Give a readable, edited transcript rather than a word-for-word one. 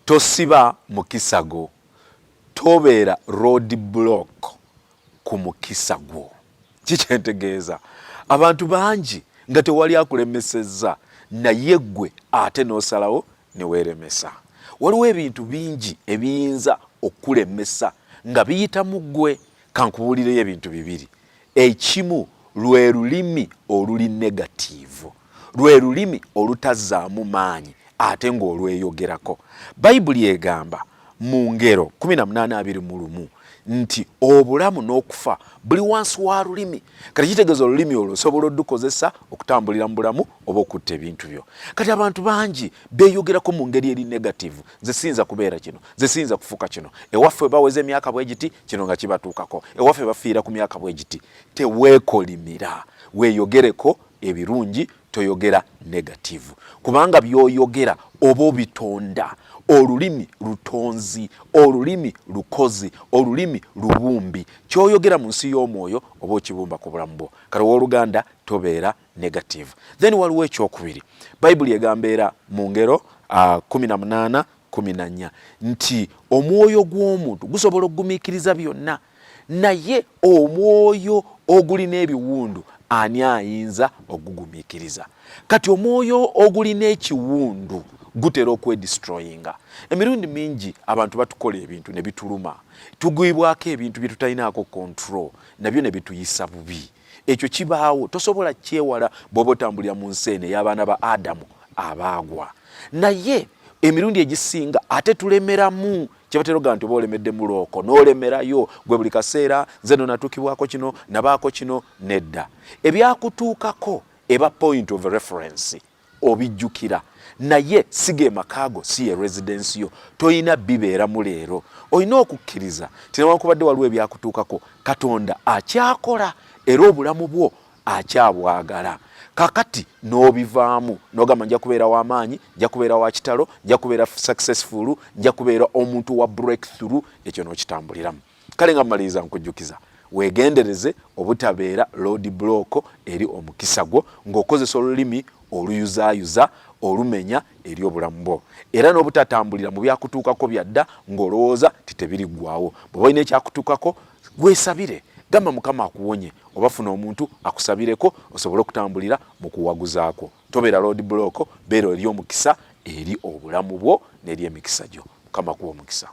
Tosiba mukisa gwo, tobeera road block ku mukisa gwo. Kikyentegeeza, abantu bangi nga tewali akulemesezza, naye ggwe ate n'osalawo ne weeremesa. Waliwo ebintu bingi ebiyinza okukulemesa nga biyita mu ggwe. Kankubuulireyo ebintu bibiri. Ekimu lwe lulimi oluli negatiivu, lwe lulimi olutazzaamu maanyi ate ng'olweyogerako. Bayibuli egamba mu Ngero 18:21 nti obulamu n'okufa buli wansi wa lulimi. Kati kitegeeza olulimi olwo osobola odukozesa okutambulira mu bulamu oba okutta ebintu byo. Kati abantu bangi beeyogerako mu ngeri eri negatiivu, nze siyinza kubeera kino, nze siyinza kufuuka kino, ewaffe baweza emyaka bwe giti, kino nga kibatuukako, ewaffe bafiira ku myaka bwe giti. Teweekolimira, weeyogereko ebirungi, toyogera negatiivu, kubanga by'oyogera oba obitonda. Olulimi lutonzi, olulimi lukozi, olulimi lubumbi. Ky'oyogera mu nsi y'omwoyo oba okibumba ku bulamu bwo. Kale owooluganda, tobeera negative. Then waliwo ekyokubiri, Bayibuli egamba era mu Ngero 18:14 nti omwoyo gw'omuntu gusobola okugumiikiriza byonna, naye omwoyo ogulina ebiwundu ani ayinza okugugumiikiriza? Kati omwoyo ogulina ekiwundu gutera okwedestroyinga. Emirundi mingi abantu batukola ebintu ne bituluma, tugwibwako ebintu bye tutalinaako control, nabyo ne bituyisa bubi. Ekyo kibaawo, tosobola kyewala bw'oba otambulira mu nsi eno ey'abaana ba Adamu abaagwa. Naye emirundi egisinga ate tulemeramu, kyebatera ogamba nti oba olemedde mulooko n'olemerayo gwe buli kaseera, nze no natuukibwako kino, nabaako kino. Nedda, ebyakutuukako eba point of reference, obijjukira, naye si ge maka go, si ye residence yo, toyina bibeeramu leero. Olina okukkiriza nti newankubadde waliwo ebyakutuukako, Katonda akyakola era obulamu bwo akyabwagala. Kakati n'obivaamu n'ogamba nja kubeera w'amaanyi, nja kubeera wa kitalo, nja kubeera successful, nja kubeera omuntu wa breakthrough, ekyo n'okitambuliramu. Kale nga mmaliriza nkujjukiza, weegendereze obutabeera road block eri omukisa gwo ng'okozesa olulimi oluyuzaayuza, olumenya eri obulamu bwo, era n'obutatambulira mu byakutuukako bya dda ng'olowooza nti tebiriggwaawo. Bw'oba olina ekyakutuukako, weesabire, gamba Mukama akuwonye, oba funa omuntu akusabireko osobole okutambulira mu kuwaguza kwo. Tobeera road block, beera eri omukisa eri obulamu bwo n'eri emikisa gyo. Mukama akuwe omukisa.